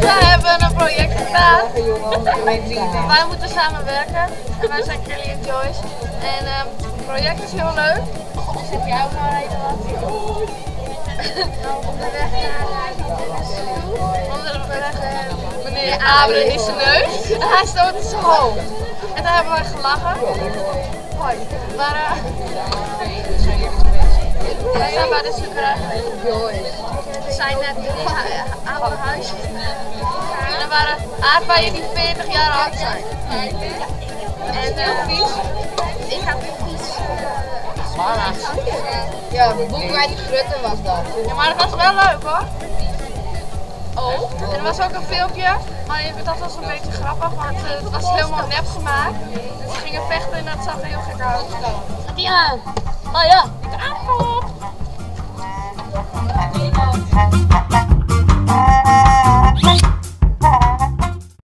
We hebben een project gedaan. Wij moeten samen werken. En wij zijn Kelly en Joyce. En het project is heel leuk. Dus heb jij ook nou even wat? Op de weg naar toe. Op de weg meneer Abelen in zijn neus. En hij stoot in zijn hoofd. En daar hebben wij gelachen. Hoi. Maar wij zijn bij de zoekerij geweest. We zijn net in die oude huisjes. En er waren aardbeien die 40 jaar oud zijn. En heel vies. Ik had een vies. Ja, Boekweit Grutte was dat. Ja, maar het was wel leuk hoor. Oh, en er was ook een filmpje, maar dat was een beetje grappig, want het was helemaal nep gemaakt. Dus ze gingen vechten en dat zag er heel gek uit. Ja, oh ja, ik appel.